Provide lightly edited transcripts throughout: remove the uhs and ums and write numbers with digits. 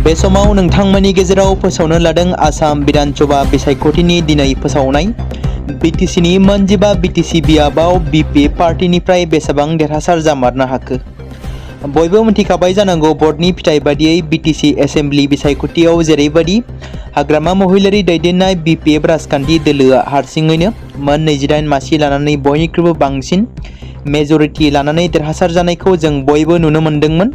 बे समाव नोंथांमोननि गेजेराव फोसावनो लादों आसाम विधान सभा बिसायख'थिनि दिनै फोसावनाय बिटिसिनि मोनजिबा बिटिसि बियाबाव बिपि पार्टिनिफ्राय बेसेबां देरहासार जामारनो हाखो। बयबो मिथिखाबाय जानांगौ बर्डनि फिथाइ बादियै बिटिसि एसेम्ब्लि बिसायख'थियाव जेरैबायदि हाग्रामा महिलारि दैदेननाय बिपिएफ राजखान्थि दोलोआ हारसिङैनो मोन 28 मासि लानानै बयनिख्रुइबो बांसिन मेजरिटी लानानै देरहासार जानायखौ जों बयबो नुनो मोन्दोंमोन।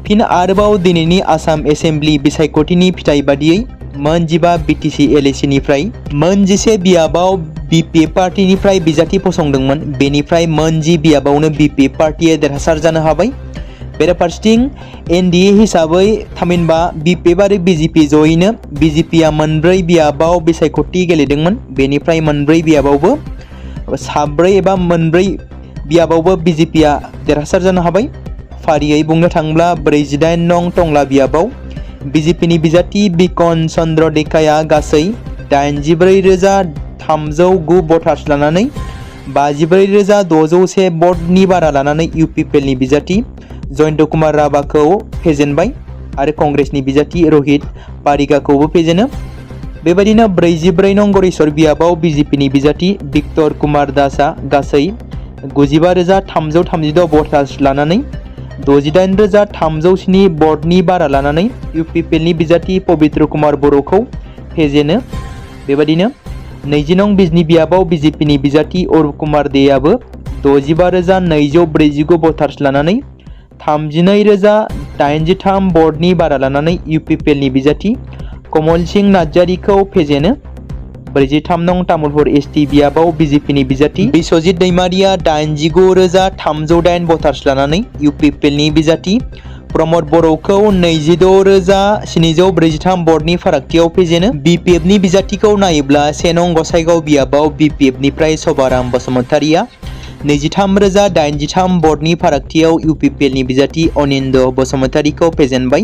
फिन आरोबाव दिनैनि आसाम एसेम्ब्लि बिसायख'थिनि फिथाइ बादियै मोनजिबा बिटिसि एलएसिनिफ्राय मोन 11 बियाबाव बिपिएफ पार्टिनिफ्राय बिजाथि फसंदोंमोन। बेनिफ्राय मोन 10 बियाबावनो बिपिएफ पार्टिया देरहासार जानो हाबाय। बेराफारसेथिं एनडिए हिसाबै थामहिनबा बिपिएफ आरो बिजेपि जयैनो बिजेपिया मोन 4 बियाबाव बिसायख'थि गेलेदोंमोन। बेनिफ्राय मोन 4 बियाबावबो साब्रै एबा मोन 4 बियाबावबो बिजेपिया देरहासार जानो हाबाय। फारियै बुंनो थाङोब्ला 48 नं टंला बियाबाव बिजेपिनि बिजाथि बिकन चन्द्र डेकाया गासै 84,309 भटार्स लानानै 54,601 भटनि बारा लानानै इउपिपिएलनि बिजाथि जयन्त कुमार राभाखौ फेजेनबाय आरो कंग्रेसनि बिजाथि रहित पारिगाखौबो फेजेनो। बेबायदिनो 44 नं गरेश्वर बियाबाव बिजेपिनि बिजाथि बिक्टर कुमार दासआ गासै 95,332 भटार्स लानानै 68,307 भटनि बारा लानानै इउपिपिएलनि बिजाथि पबित्र कुमार बर'खौ फेजेनो। बेबायदिनो 20 नं बिजनी बियाबाव बिजेपिनि बिजाथि अरुप कुमार देआबो 65,249 भटार्स लानानै 32,083 भटनि बारा लानानै इउपिपिएलनि बिजाथि कमल सिंह नार्जारीखौ फेजेनो। 43 नं तामुलपुर एसटी बियाबाव बिजेपिनि बिजाथि बिश्वजित दैमारिया 89,308 भटार्स लानानै इउपिपिएलनि बिजाथि प्रमद बर'खौ 26,743 भटनि फारागथियाव फेजेनो। बिपिएफनि बिजाथिखौ नायोब्ला 1 नं गसाइगाव बियाबाव बिपिएफनिफ्राय सभाराम बसुमतारिया 23,083 भटनि फारागथियाव इउपिपिएलनि बिजाथि अनिन्द बसुमतारिखौ फेजेनबाय।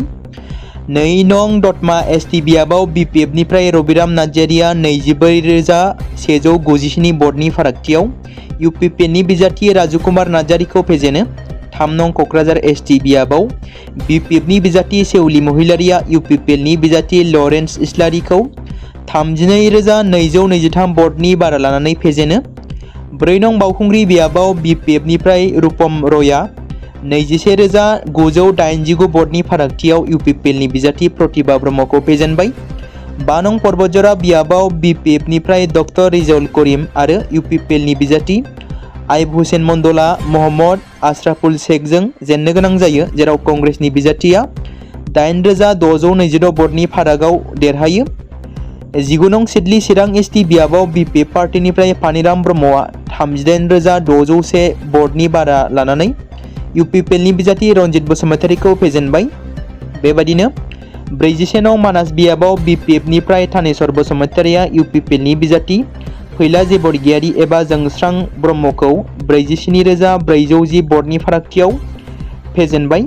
2 नं दतमा एसटी बियाबाव बिपिएफनिफ्राय रबिराम नार्जारीया 24,197 भटनि फारागथियाव इउपिपिएलनि बिजाथि राजुकुमार नार्जारीखौ फेजेनो। 3 नं क'क्राझार एसटी बियाबाव बिपिएफनि बिजाथि सेउली महिलारिया इउपिपिएलनि बिजाथि लरेन्स इस्लारिखौ 32,223 भटनि बारा लानानै फेजेनो। 4 नं बावखुंग्रि बियाबाव बिपिएफनिफ्राय रूपम रयआ 21,989 भटनि फारागथियाव इउपिपिएलनि बिजाथि प्रतिभा ब्रह्मखौ फेजेनबाय। 5 नं पर्बतजरा बियाबाव बिपिएफनिफ्राय डक्टर रिजौल करिम आरो इउपिपिएलनि बिजाथि आइब हुसेन मण्डलआ मोहम्मद आशराफुल शेखजों जेननो गोनां जायो, जेराव कंग्रेसनि बिजाथिया 8,622 भटनि फारागाव देरहायो। 19 नं सिडली चिरां एसटी बियाबाव बिपिएफ पार्टिनिफ्राय पानिराम ब्रह्मआ 38,601 भटनि बारा लानानै इउपिपिएलनि बिजाथि रनजित बसुमतारिखौ फेजेनबाय। बेबायदिनो 46 नं मानास बियाबाव बिपिएफनिफ्राय थानेश्वर बसुमतारिया इउपिपिएलनि बिजाथि फैलाजे बरगियारि एबा जोंस्रां ब्रह्मखौ 47,410 भटनि फारागथियाव फेजेनबाय।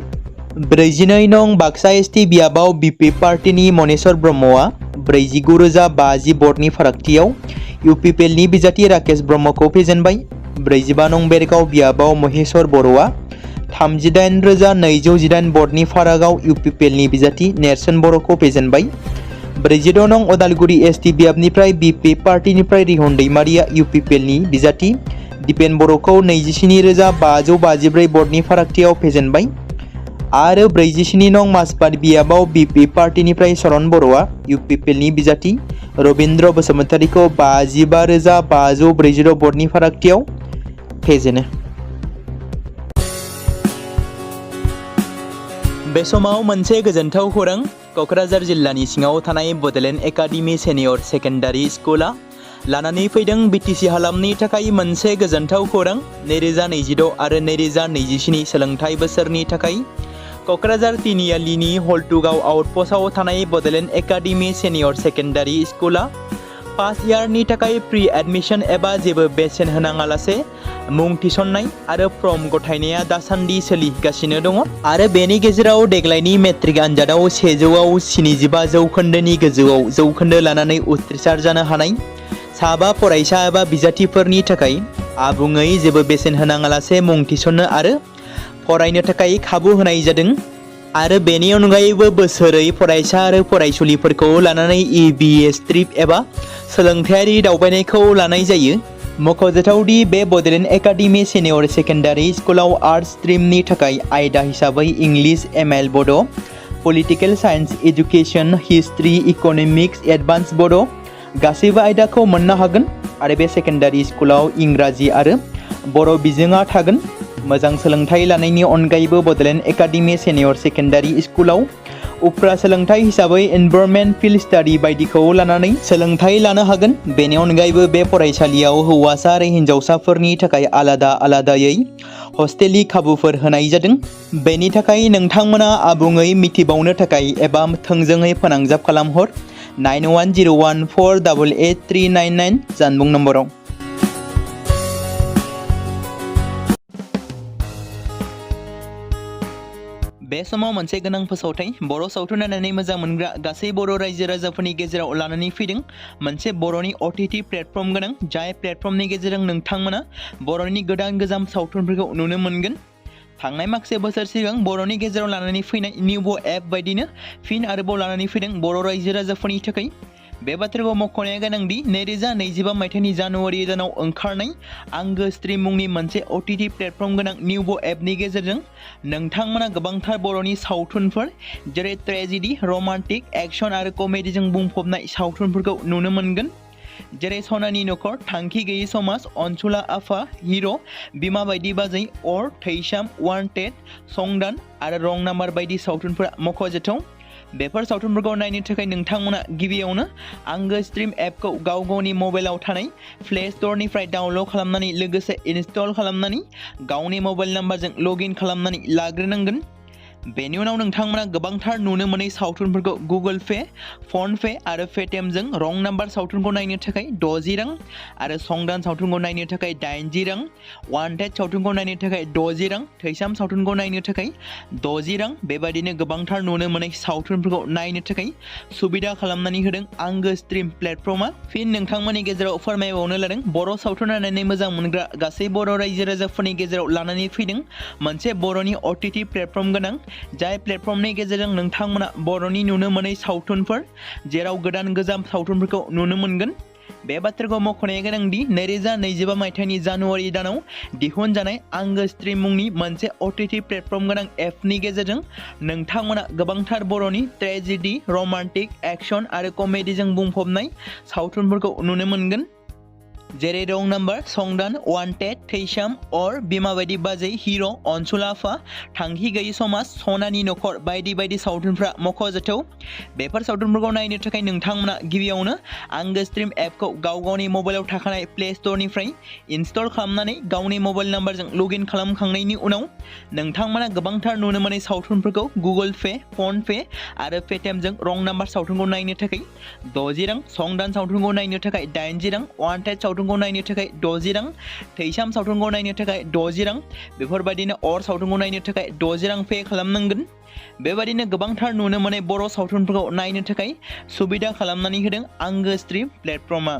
42 नं बाक्सा एसटी बियाबाव बिपिएफ पार्टिनि मनेश्वर ब्रह्मआ 49,050 भटनि फारागथियाव इउपिपिएलनि बिजाथि राकेश ब्रह्मखौ फेजेनबाय। 45 नं बेरगाव बियाबाव महेश्वर बर'आ 38,218 भटनि फारागाव इउपिपिएलनि बिजाथि नेरसोन बर'खौ फेजेनबाय। 46 नं अदालगुरि एसटी बियाबनिफ्राय बिपिएफ पार्टिनिफ्राय रिहन दैमारिया इउपिपिएलनि बिजाथि दिपेन बर'खौ 27,554 भटनि फारागथियाव फेजेनबाय। आरो 47 नं माजबाद बियाबाव बिपिएफ पार्टिनिफ्राय शरण बर'आ इउपिपिएलनि बिजाथि रबिन्द्र बसुमतारिखौ 55,540 भटनि फारागथियाव फेजेनो। बे समाव मोनसे गोजोनथाव खौरां। क'क्राझार जिल्लानि सिङाव थानाय बड'लेण्ड एकाडेमि सेनियर सेकेन्डारि स्कुला लानानै फैदों बिटिसि हालामनि थाखाय मोनसे गोजोनथाव खौरां। 2026 आरो 2027 सोलोंथाइ बोसोरनि थाखाय क'क्राझार तिनिआलिनि हल्टुगाव आउटपस्टआव थानाय बड'लेण्ड एकाडेमि सेनियर सेकेन्डारि स्कुला फार्स्ट इयारनि थाखाय प्रि एडमिशन एबा जेबो बेसेन होनाङालासे मुं थिसननाय आरो फर्म गथायनाया दासान्दि सोलिगासिनो दङ। आरो बेनि गेजेराव देग्लायनि मेट्रिक आनजादाव 100आव 75 जौखोन्दोनि गोजौआव जौखोन्दो लानानै उथ्रिसार जानो हानाय साबा फरायसा एबा बिजाथिफोरनि थाखाय आबुङै जेबो बेसेन होनाङालासे मुं थिसननो आरो फरायनो थाखाय खाबु होनाय जादों। आरो बेनि अनगायैबो बोसोरै फरायसा आरो फरायसुलिफोरखौ लानानै EBS ट्रिप एबा सोलोंथायारि दावबायनायखौ लानाय जायो। मख'जाथावदि बे बड'लेण्ड एकाडेमि सिनियर सेकेन्डारि स्कुलाव आर्ट्स स्ट्रिमनि थाखाय आयदा हिसाबै इंलिश ML बड', political science education, history, economics, advance बड' गासैबो आयदाखौ मोननो हागोन आरो बे सेकेन्डारि स्कुलाव इंराजि आरो बर' बिजोङा थागोन। मोजां सोलोंथाइ लानायनि अनगायैबो बड'लेण्ड एकाडेमि सिनियर सेकेन्डारि स्कुलाव उफ्रा सोलोंथाइ हिसाबै एनभायरनमेन्ट फिल्ड स्टाडि बायदिखौ लानानै सोलोंथाइ लानो हागोन। बेनि अनगायैबो बे फरायसालियाव हौवासा आरो हिन्जावसाफोरनि थाखाय आलादा आलादायै हस्टेलनि खाबुफोर होनाय जादों। बेनि थाखाय नोंथांमोना आबुङै मिथिबावनो थाखाय एबा थोंजोङै फोनांजाब खालामहर 9101488399 जानबुं नम्बराव। बे समाव मोनसे गोनां फोसावथाय बर' सावथुन नायनानै मोजां मोनग्रा गासै बर' रायजो राजाफोरनि गेजेराव लानानै फैदों मोनसे बर'नि OTT प्लेटफर्म गोनां, जाय प्लेटफर्मनि गेजेरजों नोंथांमोना बर'नि गोदान गोजाम सावथुनफोरखौ नुनो मोनगोन। थांनाय माखासे बोसोर सिगां बर'नि गेजेराव लानानै फैनाय निउबो एप बायदिनो फिन आरोबाव लानानै फैदों बर' रायजो राजाफोरनि थाखाय। बे बाथ्राखौ मख'नाया गोनांदि 2025 मायथाइनि जानुवारि दानाव ओंखारनाय आंगो स्ट्रिम मुंनि मोनसे OTT प्लेटफर्म गोनां निउबो एपनि गेजेरजों नोंथांमोना गोबांथार बर'नि सावथुनफोर जेरै ट्रेजेडि, रमान्टिक, एक्शन आरो कमेडिजों बुंफबनाय सावथुनफोरखौ नुनो मोनगोन। जेरै सनानि नखर, थांखि गैयै समाज, अनसुला आफा, हिर', बिमा बायदि बाजै, अर, थैसाम, वान्टेड, संदान आरो रं नाम्बार बायदि सावथुनफोरा मख'जाथाव। बेफोर सावथुनफोरखौ नायनो थाखाय नोंथांमोना गिबियावनो आंगो स्ट्रिम एपखौ गाव गावनि मबाइलाव थानाय प्ले स्ट'रनिफ्राय डाउनल'ड खालामनानै लोगोसे इनस्टल खालामनानै गावनि मबाइल नाम्बारजों लगइन खालामनानै लाग्रोनांगोन। बेनि उनाव नोंथांमोना गोबांथार नुनो मोनै सावथुनफोरखौ गुगोल पे, फन पे आरो पेटिएमजों रं नाम्बार सावथुनखौ नायनो थाखाय 60 रां आरो संदान सावथुनखौ नायनो थाखाय 80 रां, वान्टेड सावथुनखौ नायनो थाखाय 60 रां, थैसाम सावथुनखौ नायनो थाखाय 60 रां बेबायदिनो गोबांथार नुनो मोनै सावथुनफोरखौ नायनो थाखाय सुबिदा खालामनानै होदों आंगो स्ट्रिम प्लेटफर्मा। फिन नोंथांमोननि गेजेराव फोरमायबावनो लादों बर' सावथुन नायनानै मोजां मोनग्रा गासै बर' रायजो राजाफोरनि गेजेराव लानानै फैदों मोनसे बर'नि OTT प्लेटफर्म गोनां, जाय प्लेटफर्मनि गेजेरजों नोंथांमोना बर'नि नुनो मोनै सावथुनफोर जेराव गोदान गोजाम सावथुनफोरखौ नुनो मोनगोन। बे बाथ्राखौ मख'नाया गोनांदि 2025 मायथाइनि जानुवारि दानाव दिहुनजानाय आंगो स्ट्रिम मुंनि मोनसे OTT प्लेटफर्म गोनां एपनि गेजेरजों नोंथांमोना गोबांथार बर'नि ट्रेजेडि, रमान्टिक, एक्शन आरो कमेडिजों बुंफबनाय सावथुनफोरखौ नुनो मोनगोन। जेरै रं नाम्बार, संदान, वान्टेड, थैसाम, अर, बिमा बायदि बाजै, हिर', अनसुला आफा, थांखि गैयै समाज, सनानि नखर बायदि बायदि सावथुनफ्रा मख'जाथाव। बेफोर सावथुनफोरखौ नायनो थाखाय नोंथांमोना गिबियावनो आंगो स्ट्रिम एपखौ गाव गावनि मबाइलाव थाखानाय प्ले स्ट'रनिफ्राय इनस्टल खालामनानै गावनि मबाइल नाम्बारजों लगइन खालामखांनायनि उनाव नोंथांमोना गोबांथार नुनो मोनै सावथुनफोरखौ गुगोल पे, फन पे आरो पेटिएमजों रं नाम्बार सावथुनखौ नायनो थाखाय 60 रां, संदान सावथुनखौ नायनो थाखाय 80 रां, वान्टेड सावथुनखौ नायनो थाखाय 60 रां, थैसाम सावथुनखौ नायनो थाखाय 60 रां बेफोरबायदिनो अर सावथुनखौ नायनो थाखाय 60 रां पे खालामनांगोन। बेबायदिनो गोबांथार नुनो मोनै बर' सावथुनफोरखौ नायनो थाखाय सुबिदा खालामनानै होदों आंगो स्ट्रिम प्लेटफर्मा।